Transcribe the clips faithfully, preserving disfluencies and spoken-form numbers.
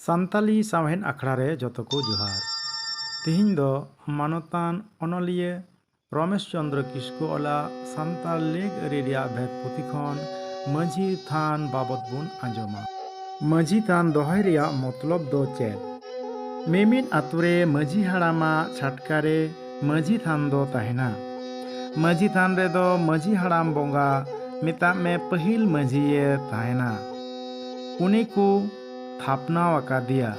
ᱥᱟᱱᱛᱟᱞᱤ ᱥᱟᱶᱦᱮᱫ ᱟᱠᱷᱲᱟ ᱨᱮ ᱡᱚᱛᱚ ᱠᱚ ᱡᱚᱦᱟᱨ᱾ ᱛᱤᱦᱤᱧ ᱫᱚ ᱢᱟᱱᱚᱛᱟᱱ ᱚᱱᱚᱞᱤᱭᱟᱹ ᱨᱚᱢᱮᱥ ᱪᱚᱸᱫᱽᱨᱚ ᱠᱤᱥᱠᱩ ᱚᱞᱟᱜ ᱥᱟᱱᱛᱟᱲ ᱞᱮᱠ ᱟᱹᱨᱤ ᱨᱮᱭᱟᱜ ᱵᱷᱮᱫ ᱯᱩᱛᱷᱤ ᱠᱷᱚᱱ ᱢᱟᱹᱡᱷᱤ ᱛᱷᱟᱱ ᱵᱟᱵᱚᱛ ᱵᱚᱱ ᱟᱸᱡᱚᱢᱟ᱾ ᱢᱟᱹᱡᱷᱤ ᱛᱷᱟᱱ ᱫᱚᱦᱚᱭ ᱨᱮᱭᱟᱜ ᱢᱚᱛᱞᱚᱵ ᱫᱚ ᱪᱮᱫ? ᱢᱤᱢᱤᱫ ᱟᱛᱳ ᱨᱮ ᱢᱟᱹᱡᱷᱤ ᱦᱟᱲᱟᱢᱟᱜ ᱪᱷᱟᱴᱠᱟ ᱨᱮ ᱢᱟᱹᱡᱷᱤ ᱛᱷᱟᱱ ᱫᱚ ᱛᱟᱦᱮᱱᱟ᱾ ᱢᱟᱹᱡᱷᱤ ᱛᱷᱟᱱ ᱨᱮᱫᱚ ᱢᱟᱹᱡᱷᱤ ᱦᱟᱲᱟᱢ ᱵᱚᱸᱜᱟ, ᱢᱮᱛᱟᱜ ᱢᱮ ᱯᱟᱹᱦᱤᱞ ᱢᱟᱹᱡᱷᱤᱭᱮ ᱛᱟᱦᱮᱱᱟ, ᱩᱱᱤ ᱠᱚ ᱛᱷᱟᱯᱱᱟᱣ ᱟᱠᱟᱫᱮᱭᱟ᱾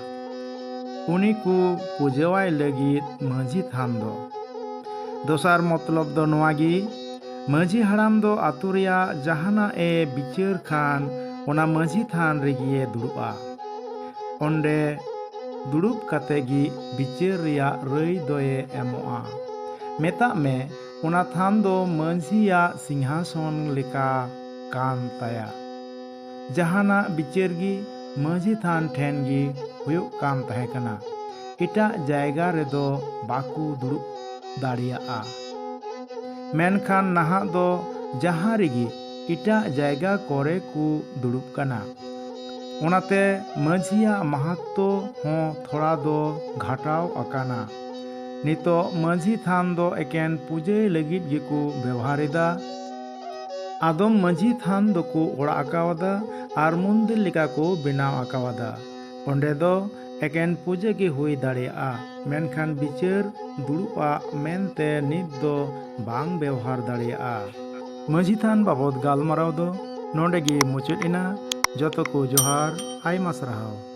ᱩᱱᱤ ᱠᱚ ᱯᱩᱡᱟᱹᱣᱟᱭ ᱞᱟᱹᱜᱤᱫ ᱢᱟᱹᱡᱷᱤ ᱛᱷᱟᱱ ᱫᱚ᱾ ᱫᱚᱥᱟᱨ ᱢᱚᱛᱞᱚᱵ ᱫᱚ ᱱᱚᱣᱟ ᱜᱮ, ᱢᱟᱹᱡᱷᱤ ᱦᱟᱲᱟᱢ ᱫᱚ ᱟᱛᱳ ᱨᱮᱭᱟᱜ ᱡᱟᱦᱟᱱᱟᱜ ᱮ ᱵᱤᱪᱟᱹᱨ ᱠᱷᱟᱱ ᱚᱱᱟ ᱢᱟᱹᱡᱷᱤ ᱛᱷᱟᱱ ᱨᱮᱜᱮᱭᱮ ᱫᱩᱲᱩᱵᱼᱟ᱾ ᱚᱸᱰᱮ ᱫᱩᱲᱩᱵ ᱠᱟᱛᱮ ᱜᱮ ᱵᱤᱪᱟᱹᱨ ᱨᱮᱭᱟᱜ ᱨᱟᱹᱭ ᱫᱚᱭᱮ ᱮᱢᱚᱜᱼᱟ᱾ ᱢᱮᱛᱟᱜ ᱢᱮ ᱚᱱᱟ ᱛᱷᱟᱱ ᱫᱚ ᱢᱟᱹᱡᱷᱤᱭᱟᱜ ᱥᱤᱝᱦᱟᱥᱚᱱ ᱞᱮᱠᱟ ᱠᱟᱱ ᱛᱟᱭᱟ᱾ ᱡᱟᱦᱟᱱᱟᱜ ᱵᱤᱪᱟᱹᱨ ᱜᱮ ᱢᱟᱹᱡᱷᱤ ᱛᱷᱟᱱ ᱴᱷᱮᱱ ᱜᱮ ᱦᱩᱭᱩᱜ ᱠᱟᱱ ᱛᱟᱦᱮᱸ ᱠᱟᱱᱟ᱾ ᱮᱴᱟᱜ ᱡᱟᱭᱜᱟ ᱨᱮᱫᱚ ᱵᱟᱠᱚ ᱫᱩᱲᱩᱵ ᱫᱟᱲᱮᱭᱟᱜᱼᱟ᱾ ᱢᱮᱱᱠᱷᱟᱱ ᱱᱟᱦᱟᱜ ᱫᱚ ᱡᱟᱦᱟᱸ ᱨᱮᱜᱮ ᱮᱴᱟᱜ ᱡᱟᱭᱜᱟ ᱠᱚᱨᱮ ᱠᱚ ᱫᱩᱲᱩᱵ ᱠᱟᱱᱟ᱾ ᱚᱱᱟᱛᱮ ᱢᱟᱹᱡᱷᱤᱭᱟᱜ ᱢᱟᱦᱟᱛᱛᱚ ᱦᱚᱸ ᱛᱷᱚᱲᱟ ᱫᱚ ᱜᱷᱟᱴᱟᱣ ᱟᱠᱟᱱᱟ᱾ ᱱᱤᱛᱚᱜ ᱢᱟᱹᱡᱷᱤ ᱛᱷᱟᱱ ᱫᱚ ᱮᱠᱮᱱ ᱯᱩᱡᱟᱹᱭ ᱞᱟᱹᱜᱤᱫ ᱜᱮᱠᱚ ᱵᱮᱣᱦᱟᱨ ᱮᱫᱟ᱾ ᱟᱫᱚᱢ ᱢᱟᱹᱡᱷᱤ ᱛᱷᱟᱱ ᱫᱚᱠᱚ ᱚᱲᱟᱜ ᱟᱠᱟᱣᱟᱫᱟ ᱟᱨ ᱢᱚᱱᱫᱤᱨ ᱞᱮᱠᱟ ᱠᱚ ᱵᱮᱱᱟᱣ ᱟᱠᱟᱣᱟᱫᱟ᱾ ᱚᱸᱰᱮ ᱫᱚ ᱮᱠᱮᱱ ᱯᱩᱡᱟᱹ ᱜᱮ ᱦᱩᱭ ᱫᱟᱲᱮᱭᱟᱜᱼᱟ, ᱢᱮᱱᱠᱷᱟᱱ ᱵᱤᱪᱟᱹᱨ ᱫᱩᱲᱩᱵ ᱟᱜ ᱢᱮᱱᱛᱮ ᱱᱤᱛ ᱫᱚ ᱵᱟᱝ ᱵᱮᱣᱦᱟᱨ ᱫᱟᱲᱮᱭᱟᱜᱼᱟ᱾ ᱢᱟᱹᱡᱷᱤ ᱛᱷᱟᱱ ᱵᱟᱵᱚᱛ ᱜᱟᱞᱢᱟᱨᱟᱣ ᱫᱚ ᱱᱚᱰᱮ ᱜᱮ ᱢᱩᱪᱟᱹᱫ ᱮᱱᱟ᱾ ᱡᱚᱛᱚ ᱠᱚ ᱡᱚᱦᱟᱨ, ᱟᱭᱢᱟ ᱥᱟᱨᱦᱟᱣ᱾